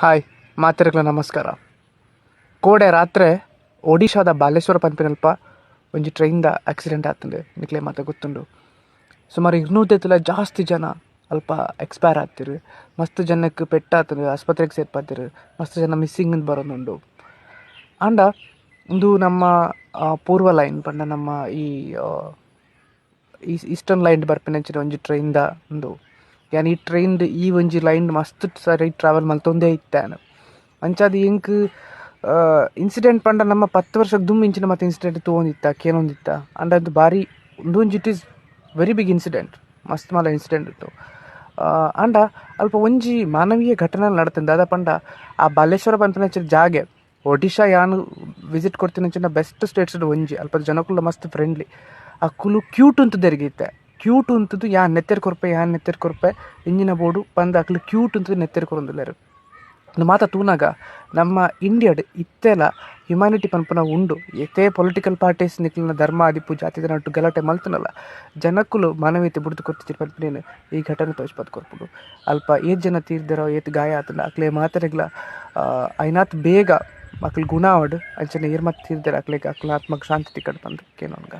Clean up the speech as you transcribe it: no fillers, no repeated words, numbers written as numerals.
Hi, ಮಾತೆರೆಗ್ಲ ನಮಸ್ಕಾರ. ಕೋಡೆ ರಾತ್ರೆ ಒಡಿಶಾದ ಬಾಲೇಶ್ವರ ಪನ್ಪಿನಲ್ಪ ಒಂಜಿ ಟ್ರೈನ್ದ ಆಕ್ಸಿಡೆಂಟ್ ಆತುಂಡು. ನಿಕ್ಲೆ ಮಾತ ಗೊತ್ತುಂಡು. ಸುಮಾರು 200 ಲ ಜಾಸ್ತಿ ಜನ ಅಲ್ಪ ಎಕ್ಸ್ಪೈರ್ ಆತೆರ್. ಮಸ್ತ್ ಜನಕ್ ಪೆಟ್ಟಾತುಂಡು, ಆಸ್ಪತ್ರೆಗ್ ಸೇರ್ಪಾದೆರ್. ಮಸ್ತ್ ಜನ ಮಿಸ್ಸಿಂಗ್ ಇಂದ್ ಬರೊಂದುಂಡು. ಆಂಡ ಉಂದು ನಮ್ಮ ಪೂರ್ವ ಲೈನ್ ಪಂಡ ನಮ್ಮ ಈ ಈಸ್ಟರ್ನ್ ಲೈನ್ ಬರ್ಪಿನಂಚಿನ ಒಂಜಿ ಟ್ರೈನ್ ದ ಉಂದು. ಯಾನ್ ಈ ಟ್ರೈನ್ ಡ್ ಈ ಒಂಜಿ ಲೈನ್ ಡ್ ಮಸ್ತ್ ಸರಿ ಟ್ರಾವೆಲ್ ಮಂತೊಂದೆ ಇತ್ತೆ ಯಾನ್. ಅಂಚಾದ್ ಎಂಕ್ ಇನ್ಸಿಡೆಂಟ್ ಪಂಡ ನಮ್ಮ 10 ವರ್ಷಗ್ ದುಂಬು ಇಂಚಿನ ಮಾತ ಇನ್ಸಿಡೆಂಟ್ ತೂವೊಂದಿತ್ತ, ಕೇನೊಂದಿತ್ತ. ಆಂಡ ಉಂದು ಬಾರಿ ಉಂದೊಂಜಿ it is very big incident. ಮಸ್ತ್ ಮಲ್ಲ ಇನ್ಸಿಡೆಂಟ್ ಉಂದು. ಆಂಡ ಅಲ್ಪ ಒಂಜಿ ಮಾನವೀಯ ಘಟನೆ ನಡತ್ಂಡ್. ದಾದ ಪಂಡ ಆ ಬಾಲೇಶ್ವರ ಪನ್ಪಿನಂಚಿನ ಜಾಗೆ ಒಡಿಶಾ ಯಾನ್ ವಿಸಿಟ್ ಕೊರ್ತಿನಂಚಿನ ಬೆಸ್ಟ್ ಸ್ಟೇಟ್ಸ್ ಡ್ ಒಂಜಿ. ಅಲ್ಪದ ಜನಕುಲ್ಲ ಮಸ್ತ್ ಫ್ರೆಂಡ್ಲಿ. ಅಕುಲು ಕ್ಯೂಟ್ ಉಂತುದೆರ್ಗೆ ಇತ್ತೆ. ಕ್ಯೂಟ್ ಉಂತುದು ಯಾನ್ ನೆತ್ತೆರ್ ಕೊರ್ಪೆ, ಯಾನ್ ನೆತ್ತೆರ್ ಕೊರ್ಪೆ, ಇಂಚಿನ ಬೋಡು ಪಂದ್ ಅಕುಲು ಕ್ಯೂಟ್ ಉಂತುದು ನೆತ್ತೆರ್ ಕೊರೊಂದುಲ್ಲೆರ್. ಉಂದು ಮಾತ ತೂನಗ ನಮ್ಮ ಇಂಡಿಯಾಡ್ ಇತ್ತೆಲ ಹ್ಯುಮ್ಯಾನಿಟಿ ಪನ್ಪುನ ಉಂಡು. ಏತೇ ಪೊಲಿಟಿಕಲ್ ಪಾರ್ಟೀಸ್ ನಿಕಲ್ನ ಧರ್ಮ ಆದಿಪ್ಪು ಜಾತಿದ ನಡುಟು ಗಲಾಟೆ ಮಲ್ತುಂಡಲ ಜನಕುಲು ಮಾನವೀಯತೆ ಬುಡ್ದು ಕೊರ್ತಿಜೆರ್ ಪನ್ಪಿನೆನ್ ಈ ಘಟನೆ ತೋಜ್ಪಾದ್ ಕೊರ್ಪುಂಡು. ಅಲ್ಪ ಏತ್ ಜನ ತೀರ್ದೆರೋ, ಏತ್ ಗಾಯ ಆತುಂಡ ಅಕ್ಲೆ ಮಾತೆರೆಗ್ಲ ಐನಾತ್ ಬೇಗ ಅಕುಲು ಗುಣ ಆವಡ್, ಅಂಚನೆ ಏರ್ ಮಾತ ತೀರ್ದೆರ್ ಅಕ್ಲೆಗ್ ಅಕ್ಲ್ನ ಆತ್ಮಗ್ ಶಾಂತಿ ತಿಕ್ಕಡ್ ಪಂದ್ ಕೇನೊನ್ಗ.